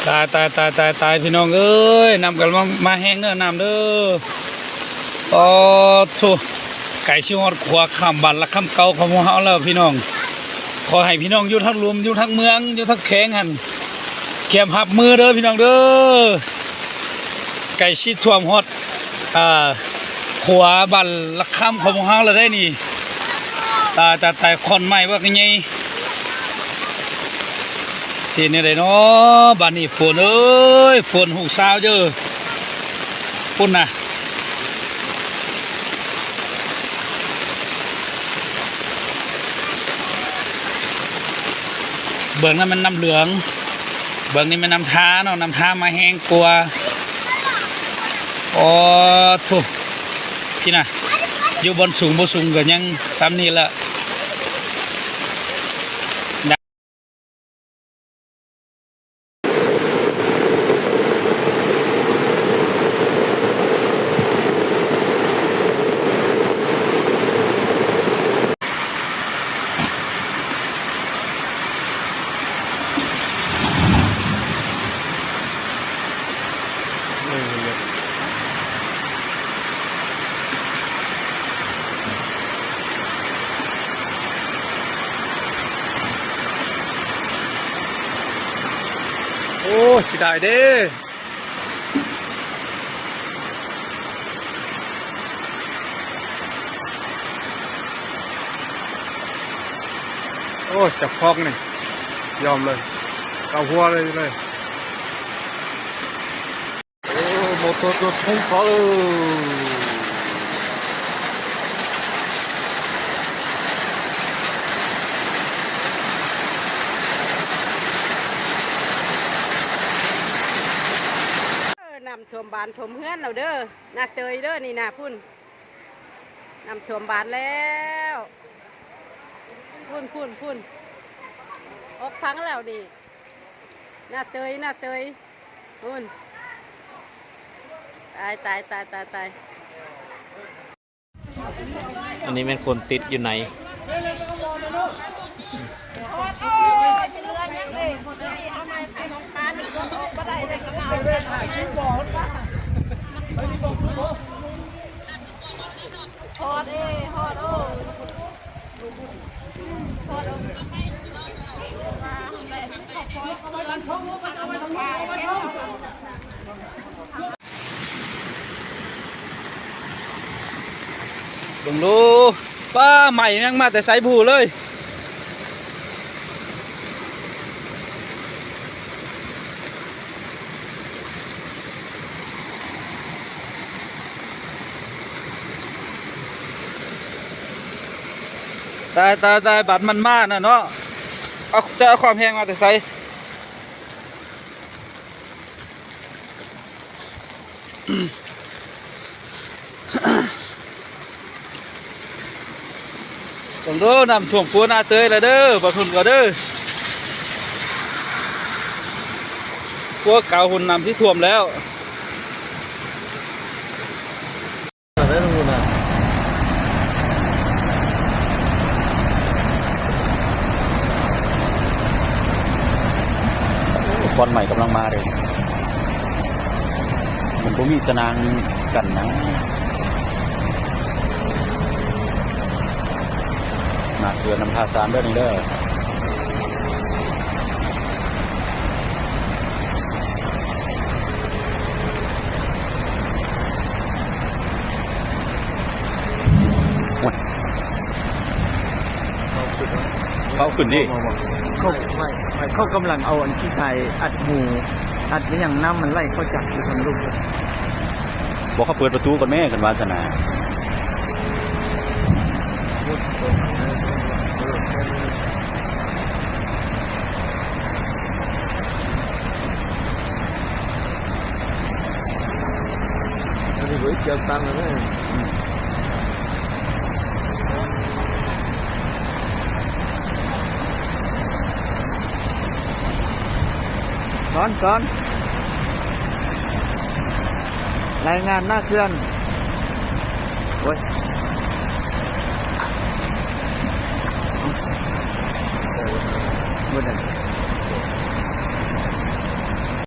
ຕາຍ ຕາຍ ຕາຍ ຕາຍ ຕາຍ ພີ່ນ້ອງເອີຍ ນ້ຳກຳລັງມາແຮງເດີ ນ້ຳເດີ. ໂອ້ໂທ້ ໃກ້ຊິຮອດຂົວຂ້າມບ້ານລະຄຳເກົ່າຂອງພວກເຮົາແລ້ວພີ່ນ້ອງ. ຂໍໃຫ້ພີ່ນ້ອງຢູ່ທາງລຸ່ມ ຢູ່ທາງເມືອງ ຢູ່ທາງແຂວງຫັ້ນ ກຽມຮັບມືເດີພີ່ນ້ອງເດີ. ໃກ້ຊິຖ້ວມຮອດ ອ່າ ຂົວບ້ານລະຄຳຂອງພວກເຮົາແລ້ວເດ້ນີ້. ຕາຍ ຕາຍ ຕາຍ ຂອນໄມ້ບັກໃຫຍ່ ຊິເຮັດແນວໃດເນາະບາດນີ້. ຝົນເອີຍ ຝົນ ລູກສາວເດີ ພຸ້ນນະ. ເບື້ອງນັ້ນແມ່ນນ້ຳເຫຼືອງ ເບື້ອງນີ້ແມ່ນນ້ຳທາເນາະ ນ້ຳທາມາແຮງກວ່າ. ໂອ້ໂທ້ ພີ່ນະ ຢູ່ບ່ອນສູງບໍ່ສູງກໍຍັງສ່ຳນີ້ລະ. ໂອ້ ເສຍດາຍເດ້. ໂອ້ ຈັບຄອງນີ້ ຍອມເລີຍ ເກົາຫົວເລີຍ ເລີຍ. ໂອ້ ໂມໂຕລົດໄຟຟ້າເລີຍ. ເອີ ນ້ຳຖ້ວມບ້ານຖ້ວມເຮືອນແລ້ວເດີ ນ້າເຕີຍເດີ ນີ້ນະ ພຸ້ນ ນ້ຳຖ້ວມບ້ານແລ້ວ ພຸ້ນ ພຸ້ນ ພຸ້ນ ອອກຝັ່ງແລ້ວນີ້ ນ້າເຕີຍ ນ້າເຕີຍ ພຸ້ນ. ຕາຍ ຕາຍ ຕາຍ ຕາຍ ຕາຍ. ອັນນີ້ແມ່ນຄົນຕິດຢູ່ໃນ ເບິ່ງດູ ປ້າ ໄໝ້ຍັງມາແຕ່ໄສບໍ່ຮູ້ເລີຍ. ຕາຍ ຕາຍ ຕາຍ ບາດມັນມານະເນາະ ເອົາ ຈະເອົາຄວາມແຮງມາແຕ່ໃສ? ເບິ່ງດູ ນ້ຳຖ້ວມຂົວໜ້າເຕີຍແລ້ວເດີ ບາດພຸ້ນກໍເດີ ຂົວເກົ່າພຸ້ນນ້ຳຊິຖ້ວມແລ້ວ. ຄວັນໃໝ່ກຳລັງມາເດ້ ມັນບໍ່ມີຕາໜ່າງກັ້ນຫຍັງ ໜ້າເຂື່ອນນ້ຳທາສານເດີນີ້ເດີ. ໂອ້ຍ ເຂົາຂຶ້ນ ເຂົາຂຶ້ນດິ ບໍ່ ບໍ່ ບໍ່ ເຂົາ ໄມ່ ໄມ່ ເຂົາກຳລັງເອົາອັນຂີ້ຊາຍອັດຮູ ອັດອີ່ຫຍັງ ນ້ຳມັນໄຫຼເຂົ້າຈັກຢູ່ທາງລຸ່ມ. ບໍ່ ເຂົາເປີດປະຕູກ່ອນແມ້ ຄັນວ່າຊັ້ນນະ. ອັນນີ້ບໍ່ໄດ້ກຽມຕັງແລ້ວເດ້. ສອນ ສອນ ລາຍງານໜ້າເຂື່ອນ. ໂອ້ຍ ບໍ່ໄດ້.